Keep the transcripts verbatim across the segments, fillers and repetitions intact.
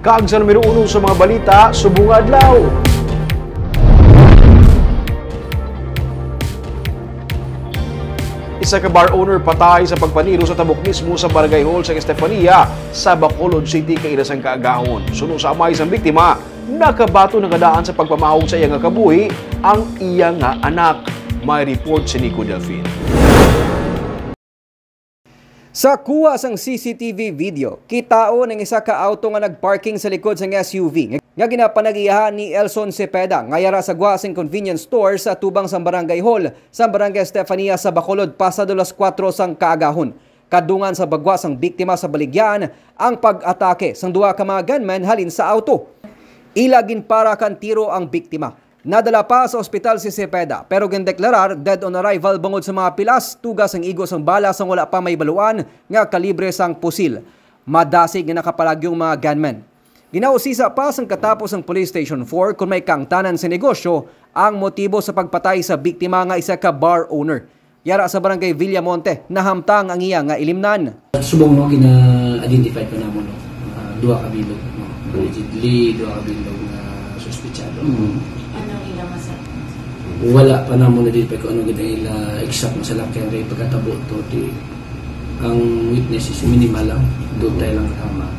Kag sa numero uno sa mga balita subong nga adlaw. Isa ka bar owner patay sa pagpaniro sa tabok mismo sa Barangay Hall sa Estefania sa Bacolod City kaina sang kaagahon. Suno sa amay sang biktima, nakabaton na nga daan sa pagpamahog sa iya nga kabuhi ang iya nga anak. May report si Nico Delfin. Sa kuha sang C C T V video, kitaon ang isa ka auto nga nagparking sa likod sang S U V nga ginapanag-iyahan ni Elson Cepeda nga yara sa gwa sing convenience store sa tubang sang Barangay Hall sa Barangay Estefania sa Bacolod pasado las kuwatro sang kaagahon. Kadungan sa bagwa sang biktima sa baligyan ang pag-atake sang duha ka mga gunmen halin sa auto. Ila ginpara kan tiro ang biktima. Nadala pa sa ospital si Cepeda, pero gindeklarar dead on arrival bangod sa mga pilas tuga sang igo sang bala sang wala pa mahibaluan nga kalibre sang pusil. Madasig nga nakapalagyong mga gunmen. Ginausisa pa sang katapos sang Police Station four kon may kaangtanan sa negosyo ang motibo sa pagpatay sa biktima nga isa ka bar owner. Yara sa Barangay Villamonte, nahamtang ang iya nga ilimnan. Subong, no, gina-identify pa namon, no, ah, duha ka bilog, no, allegedly duha ka bilog nga suspetsado. Mm. Ano ang ilang masabi? Wala pa namon na-identify kung ano gid ang ila exact nga salakyan, kay pagkatabo to, di, ang witness is minimal lang, dutay lang katama.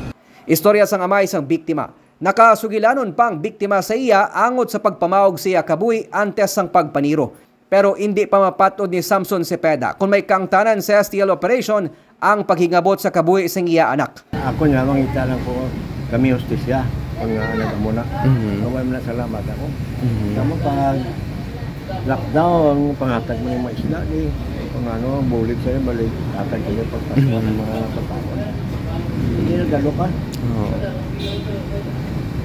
Istorya sang amay sang biktima. Nakasugilanon pa ang biktima sa iya angot sa pagpamawog sa iya kabuhi antes sang pagpaniro. Pero indi pa mapat-od ni Samson Cepeda kon may kaangtanan sa S T L operation ang paghingabot sa kabuhi sang iya anak. Ako na mangita lang ko, kami hustisya, kung nga anak mo na. Mhm. Kaway mo na salamat ako. Mhm. Tama pag lockdown, pangatag mo yung mga isda, di, kung ano, bulig sa'yo, balik, hatag sa'yo, pagpasok Mhm. ng mga pagkaon. Hindi na galo ka. Oo.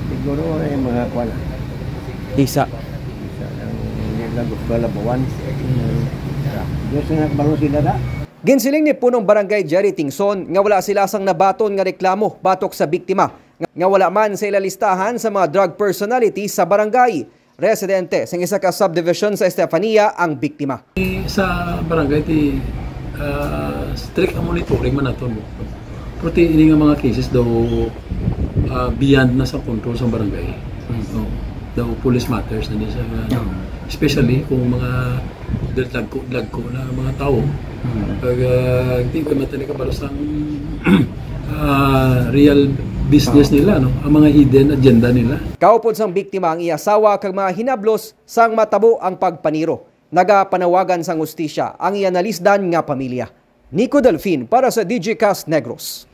Siguro, eh, mga kwan. Isa. Isa lang, hindi lang gusto labawan. Mhm. Diyos na nakabalo sila na. Ginsiling ni Punong Barangay Jerry Tingson nga wala sila sang nabaton nga reklamo batok sa biktima nga wala man sa ila listahan sa mga drug personality sa barangay. Residente sang isa ka subdivision sa Estefania ang biktima. Sa barangay ti, ah, strict ang monitoring man nato mo. Pero ti ini nga mga cases daw, ah, beyond na sa control sa barangay. Mm. No? Daw police matters na ni sa, Oo. especially kung mga dagko-dagko na mga tao. Mm. Pag, ah, di ka matali ka balos ang, ah, real business Oo. nila, no? Ang mga hidden agenda nila. Kaupod sang biktima ang iya asawa kag mga hinablos sang matabo ang pagpaniro. Nagapanawagan sang hustisya ang iya nalisdan nga pamilya. Nico Delfin para sa Digicast Negros.